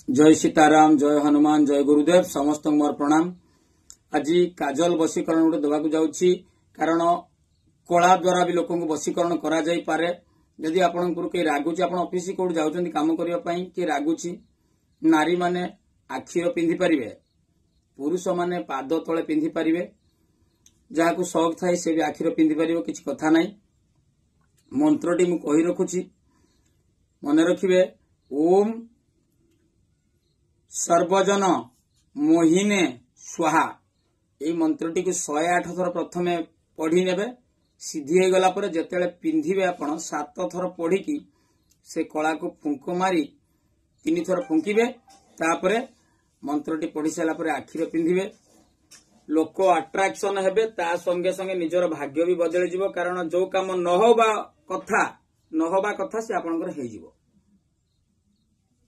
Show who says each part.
Speaker 1: ଜୟ ସୀତାରାମ, ଜୟ ହନୁମାନ, ଜୟ ଗୁରୁଦେବ। ସମସ୍ତଙ୍କୁ ମୋର ପ୍ରଣାମ। ଆଜି କାଜଲ ବଶୀକରଣ ଗୋଟେ ଦେବାକୁ ଯାଉଛି, କାରଣ କଳା ଦ୍ୱାରା ବି ଲୋକଙ୍କୁ ବଶୀକରଣ କରାଯାଇପାରେ। ଯଦି ଆପଣଙ୍କର କେହି ରାଗୁଛି, ଆପଣ ଅଫିସ କୋଉଠି ଯାଉଛନ୍ତି କାମ କରିବା ପାଇଁ, କିଏ ରାଗୁଛି, ନାରୀମାନେ ଆଖିର ପିନ୍ଧିପାରିବେ, ପୁରୁଷମାନେ ପାଦ ତଳେ ପିନ୍ଧିପାରିବେ। ଯାହାକୁ ସଉକ ଥାଏ ସେ ବି ଆଖିର ପିନ୍ଧିପାରିବ, କିଛି କଥା ନାହିଁ। ମନ୍ତ୍ରଟି ମୁଁ କହି ରଖୁଛି, ମନେ ରଖିବେ। ଓମ୍ ସର୍ବଜନ ମୋହିନେ ସ୍ୱାହା। ଏଇ ମନ୍ତ୍ରଟିକୁ 108 ଥର ପ୍ରଥମେ ପଢି ନେବେ। ସିଦ୍ଧି ହେଇଗଲା ପରେ ଯେତେବେଳେ ପିନ୍ଧିବେ ଆପଣ 7 ଥର ପଢିକି ସେ କଳାକୁ ଫୁଙ୍କ ମାରି 3 ଥର ଫୁଙ୍କିବେ। ତାପରେ ମନ୍ତ୍ରଟି ପଢି ସାରିଲା ପରେ ଆଖିରେ ପିନ୍ଧିବେ, ଲୋକ ଆଟ୍ରାକ୍ସନ ହେବେ, ତା ସଙ୍ଗେ ସଙ୍ଗେ ନିଜର ଭାଗ୍ୟ ବି ବଦଳିଯିବ। କାରଣ ଯୋଉ କାମ ନ ହବା କଥା ସେ ଆପଣଙ୍କର ହେଇଯିବ।